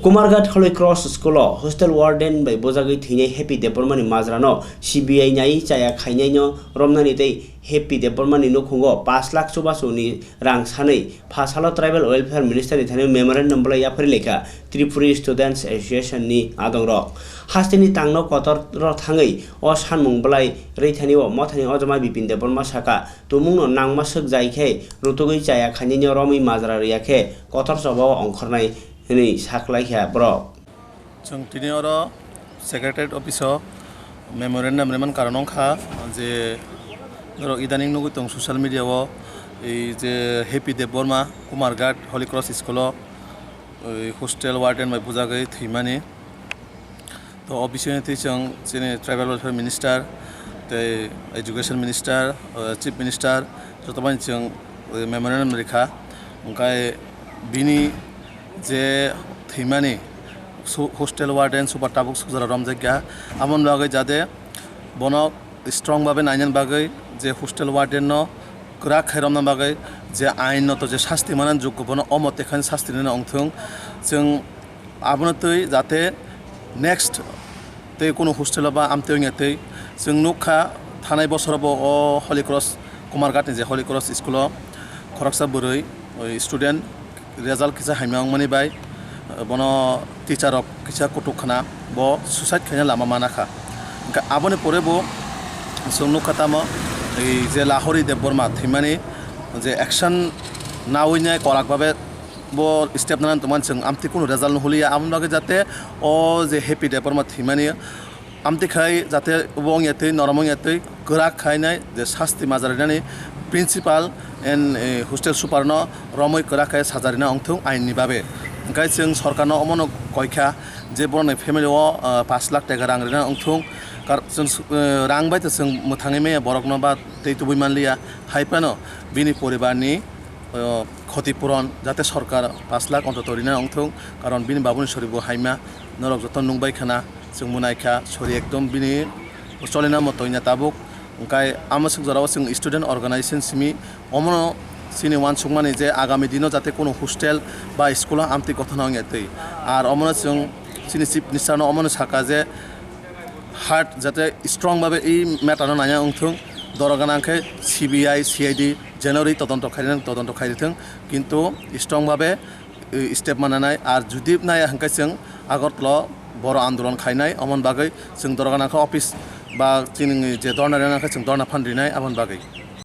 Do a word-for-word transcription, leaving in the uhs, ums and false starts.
Kumarghat Holy Cross School o hostel warden bai bujagwi thwinai Happy Debbarma ni majra no C B I nai chaya khainai no romnani tei Happy Debbarma ni nukhungo pash lakh chubachu ni rang sanwi pha salo Tribal Welfare Minister ni thani memorandum bwlai yaphari lekha Tripuri Students Association ni adong rok. Hasteni tangno kotor ro thangwi o sanmung bwlai rwi thani o mothani ojoma Bipin Debbarma saka tumung no nangma swk jai khe rutugwi chaya khainai no romwi majra rwya khe kotor choba o ongkhornai hwnwi saklaikha borok. Chwng tini oro Secretariat Office o memorandum rwmani karon wngkha je norok idaning nugwi tong social media o ei je Happy Debbarma Kumarghat Holy Cross School o ei hostel warden bai bujagwi thwimani. To o bisingo twi chwng chini Tribal Welfare Minister tei Education Minister, eh, Chief Minister joto bai chwng, eh, memorandum rikha. Hwnkhe bini je thwimani su-, hostel warden super tabuk sukjora romjakya. Aboni bagwi jate bono strong babe nainani bagwi je hostel warden no kwrak khai romna bagwi je ain noto je sasti manani jukgo bono omo tekhani sasti rwna wngthung. Chwng abono twi jate next tei kunu hostel o ba amtwi wngya twi chwng nukha thanai bosoro bo o Holy Cross Kumarghat ni je Holy Cross school o khoroksa bwrwi, oi, student result kisa hamya wngmani bai, eh, bono teacher rok kisa kutuk khna bo suicide khaina lama mana kha. Hwnkhe aboni pore bo chwng nukha tamo ei je Lahori Debbarma thwimani je action nawi nai kwrak babe bo step nana tongmani chwng amtwi kunu result nuhliya. Aboni bagwi jate o je Happy Debbarma thwimani amtwi khai jate bo wngya twi, norom wngya twi kwrak khainai je sasti majarinani principal and, eh, hostel super no romwi kwrak khai sajarina wngthung ain ni babe. Hwnkhe chwng sorkar no omono koikha je borokni family o, ah, pash lakh taka rang rina wngthung. Kar-, chwng su-, eh, rang bai to chwng mwthangwi maya borokno ba tei tubui manliya. Hai phano bini poribar ni, eh, khoti puron jate sorkar pash lakh ontoto rina wngthung, karon bini babuni sori bo haima norok joto nukbai khana. Chwng bo naikha, sorry, ekdom bini cholina motoi na tabuk. Hwnkhe amo swk jorao chwng student organization simi omono chini uansukmani je agami dino jate kunu hostel ba school o amtwi gothona wngya twi. Ar omono chwng chini chief minister no omono saka je heart jate strong babe ei matter no naiya wngthung, doro gana khe C B I, C I D jeno rwi todonto khairithung, todonto khairithung, kintu strong babe, eh, step mananai. Ar judi naiya hwnkhe chwng Agartala boro andolon khainai, omon bagwi chwng dorga nangkha office ba chini je dhorna rina nangkha chwng dhorna phan rinai aboni bagwi.